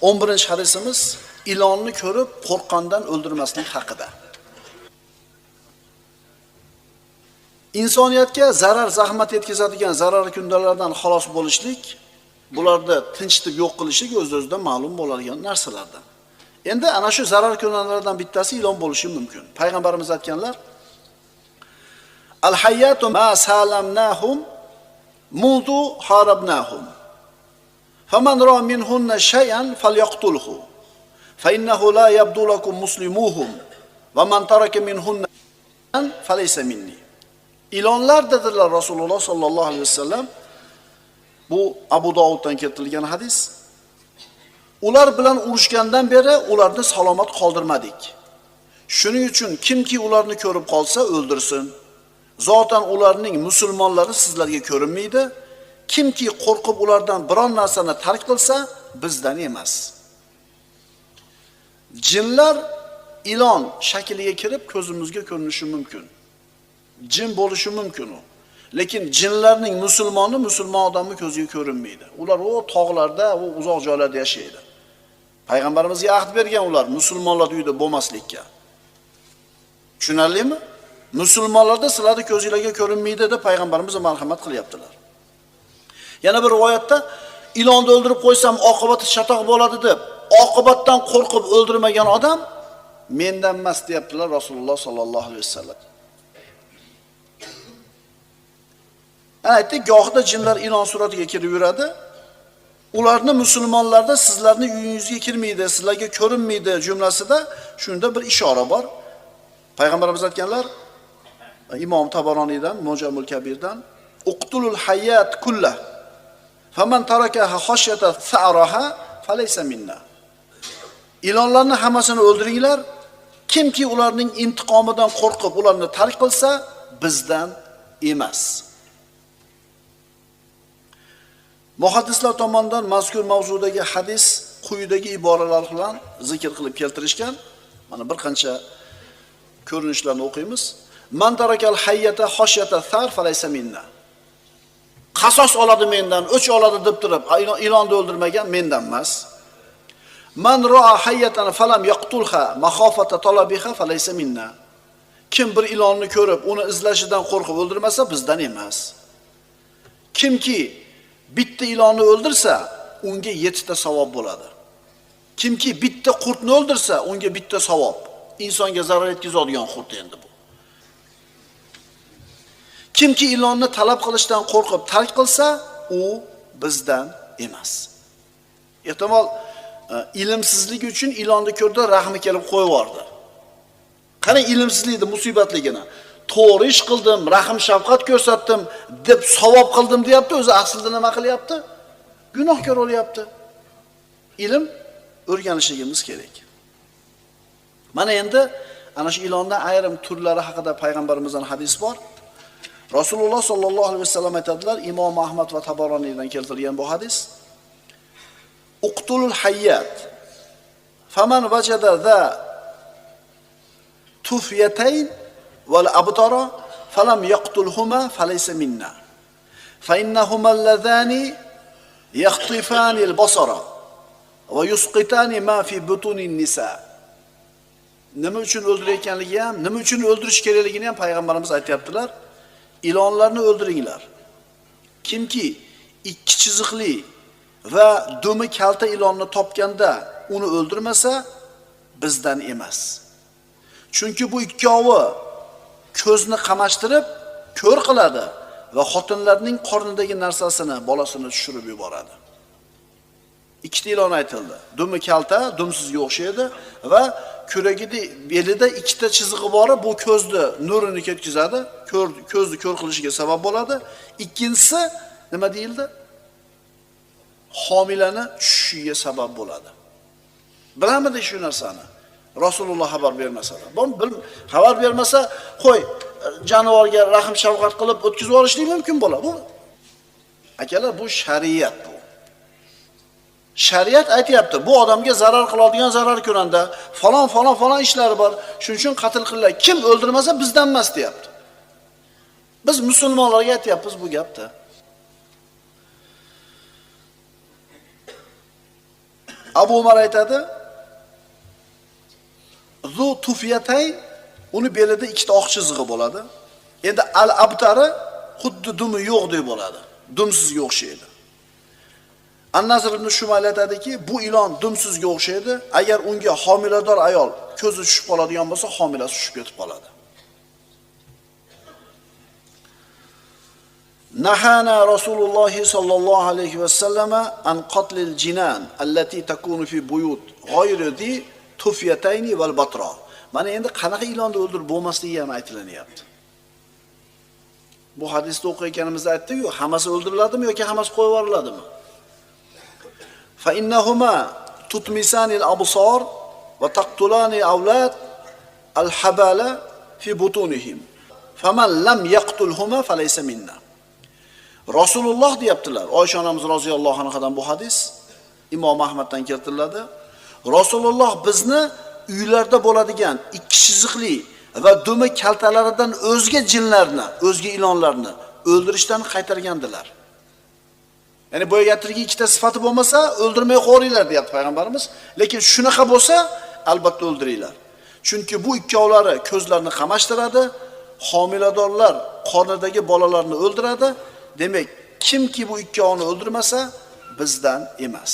11-hadisimiz ilonni ko'rib qo'rqqandan o'ldirmaslik haqida. Insoniyatga zarar zahmat yetkazadigan zararkundalardan xalos bo'lishlik, bularni tinchitib yo'q qilishlik o'z-o'zidan ma'lum bo'ladigan narsalardan. Endi ana shu zararkundalardan bittasi ilon bo'lishi mumkin. Payg'ambarimiz aytganlar: Al-hayyatu ma salamnahum mundu harabnahum. Faman ra minhunna shay'an falyaqtulhu. Fa innahu la yabdu lakum muslimuhum va man taraka minhunna falaysa minni. Ilonlar dedilar Rasululloh sallallohu alayhi vasallam. Bu Abu Dovuddan keltirilgan hadis. Ular bilan urushgandan beri ularni salomat qoldirmadik. Shuning uchun kimki ularni ko'rib qolsa o'ldirsin. Zotan ularning musulmonlari sizlarga ko'rinmaydi. Kimki qo'rqib ulardan biron narsani tark qilsa, bizdan emas. Jinlar ilon shakliga kirib ko'zimizga ko'rinishi mumkin. Jin bo'lishi mumkin u. Lekin jinlarning musulmoni musulmon odamning ko'ziga ko'rinmaydi. Ular o tog'larda, o uzoq joylarda yashaydi. Payg'ambarimizga ahd bergan ular musulmonlar uyida bo'lmaslikka. Tushunarlimi? Musulmonlarda sizlarning ko'zingizga ko'rinmaydi deb payg'ambarimiz marhamat qilyaptilar. Yana bir rivoyatda ilonni o'ldirib qo'ysam oqibati chatoq bo'ladi deb, oqibatdan qo'rqib o'ldirmagan odam mendan emas deyaptilar Rasululloh sallallohu alayhi vasallam. Aytdik, gohida jinlar ilon suratiga kirib yuradi. Ularni musulmonlarda sizlarning uyingizga kirmaydi, sizlarga ko'rinmaydi jumlasida shunda bir ishora bor. Payg'ambarimiz aytganlar, Imom Tabaroniydan, Mujamul Kabirdan: "Uqtulul hayat kullah. Faman tarakaha khashyata tha'raha falaysa minna." Ilonlarni hammasini o'ldiringlar. Kimki ularning intiqomidan qo'rqib ularni tark qilsa, bizdan emas. Muhaddislar tomonidan mazkur mavzudagi hadis quyidagi iboralar bilan zikr qilib keltirishgan. Mana bir qancha ko'rinishlarni o'qiymiz. Man tarakal hayyata khashyata thar falaysa minna. Qasos oladi mendan, o'ch oladi deb turib, ilonni o'ldirmagan mendan emas. Man ra'a hayyatan falam yaqtulha makhafata talabiha falaysa minna. Kim bir ilonni ko'rib, uni izlashidan qo'rqib o'ldirmasa, bizdan emas. Kimki bitta ilonni o'ldirsa, unga 7 ta savob bo'ladi. Kimki bitta qurtni o'ldirsa, unga bitta savob. Insonga zarar yetkazadigan qurt endi bu. Kimki ilonni talab qilishdan qo'rqib tark qilsa, u bizdan emas. Ehtimol ilmsizlik uchun ilonni ko'rdi, rahmi kelib qo'yib yubordi. Qarang ilmsizlikni musibatligini. To'g'ri ish qildim, rahm shafqat ko'rsatdim deb savob qildim deyapti, o'zi aslida nima qilyapti? Gunohkor bo'lyapti. Ilm o'rganishligimiz kerak. Mana endi ana shu ilonning ayrim turlari haqida payg'ambarimizdan hadis bor. Rasululloh sallallohu alayhi vasallam aytadilar, Imom Ahmad va Tabaroniydan keltirilgan bu hadis. Uqtulul hayyat faman vajada za tufyatayn wal abtara falam yaqtulhuma falaysa minna. Fa innahuma allazani yakhtifani al-basara va yusqitani ma fi butunin nisa. Nima uchun o'ldirayotganligi ham, nima uchun o'ldirish kerakligini ham payg'ambarimiz aytayaptilar. Ilonlarni o'ldiringlar. Kimki ikki chiziqli va dumi kalta ilonni topganda uni o'ldirmasa, bizdan emas. Chunki bu ikkovi ko'zni qamashtirib, ko'r qiladi va xotinlarning qornidagi narsasini, bolasini tushirib yuboradi. Ikkita ilon aytildi. Dumi kalta, dumsizga o'xshaydi va kuragida belida ikkita chizig'i bor, bu ko'zni nurini ketkazadi, ko'zni ko'r qilishiga sabab bo'ladi. Ikkinchisi nima deyildi? Homilani tushishiga sabab bo'ladi. Bilamidi shu narsani? Rasululloh xabar bermasa, xabar bermasa, qo'y, jonivorga rahm shafqat qilib o'tkazib yuborishlik mumkin bo'ladi. Bu akalar, bu shariat bu. Shariat aytayapti, bu odamga zarar qiladigan zarar ko'randa, falon falon falon ishlari bor. Shuning uchun qatl qilinglar. Kim o'ldirmasa bizdan emas deyapti. Biz musulmonlarga aytayapmiz bu gapni. Abu Umar aytadi, zu tufyatay, uni belida ikkita oq chizig'i bo'ladi. Endi al-abtari xuddi dumi yo'qdek bo'ladi. Dumsizga o'xshaydi. An-Nazr ibn Shumayl aytadiki, bu ilon dumsizga o'xshaydi. Agar unga homilador ayol ko'zi tushib qoladigan bo'lsa, homilasi tushib ketib qoladi. Nahana Rasululloh sallallohu alayhi va sallama an qatlil jinan allati takunu fi buyut ghayri di tufyatayni val batra. Mana endi qanaqa ilonni o'ldirib bo'lmasligi ham aytilanyapti. Bu hadisni o'qiyotganimizda aytdik-ku, hammasi o'ldiriladimi yoki hammasi qo'yib yuboriladimi? Fa innahuma tutmisanil absar va taqtulani avlad al-habala fi butunihim. Faman lam yaqtulhuma falaysa minna. Rasululloh deyaptilar. Oysha onamiz roziyallohu anhadan bu hadis Imom Ahmaddan keltiriladi. Rasululloh bizni uylarda bo'ladigan ikki chiziqli va dumi kaltalaridan o'zga jinlarni, o'zga ilonlarni o'ldirishdan qaytargandilar. Ya'ni bu gapirgi ikkita sifati bo'lmasa o'ldirmay qo'yinglar deyapti payg'ambarimiz. Lekin shunaqa bo'lsa albatta o'ldiringlar. Chunki bu ikkovlari ko'zlarni qamashtiradi, homiladorlar qornidagi bolalarni o'ldiradi. Demak, kimki bu ikkovini o'ldirmasa bizdan emas.